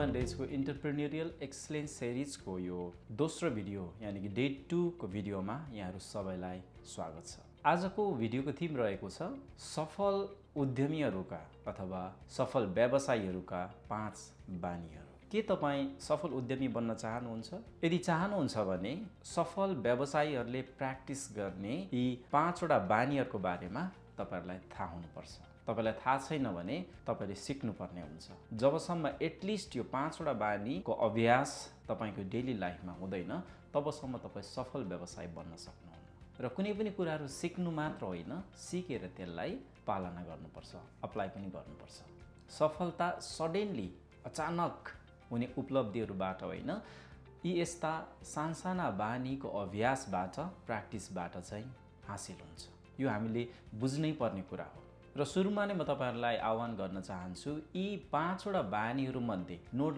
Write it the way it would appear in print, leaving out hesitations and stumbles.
7 डेजको इन्टरप्रेन्योरियल एक्सलेन्स सिरिजको यो दोस्रो भिडियो यानी कि डे 2 को भिडियोमा यहाँहरू सबैलाई स्वागत छ। आजको भिडियोको थिम रहेको छ सफल उद्यमीहरूका अथवा सफल व्यवसायीहरूका 5 बानीहरू। के तपाईं सफल उद्यमी बन्न चाहनुहुन्छ? यदि चाहनुहुन्छ भने सफल व्यवसायीहरूले प्र्याक्टिस गर्ने यी 5 वटा बानीहरूको बारेमा तपाईहरुलाई थाहा हुनुपर्छ। तपाईलाई थाहा छैन भने तपाईले सिक्नुपर्ने हुन्छ। जबसम्म एटलिस्ट यो 5 वटा बानीको अभ्यास तपाईको डेली लाइफमा हुँदैन तबसम्म तपाई सफल व्यवसायी बन्न सक्नुहुन्न। र कुनै पनि कुराहरू सिक्नु मात्र होइन, सिकेर त्यसलाई पालना गर्नुपर्छ, अप्लाई पनि गर्नुपर्छ। सफलता सडनली अचानक हुने उपलब्धिहरूबाट होइन, यी यस्ता सानसाना बानीको अभ्यासबाट, प्र्याक्टिसबाट चाहिँ हासिल हुन्छ। यो हामीले बुझ्नै पर्ने कुरा हो। र सुरुमा नै म तपाईहरुलाई आह्वान गर्न चाहन्छु, यी 5 वटा बानीहरू मध्ये नोट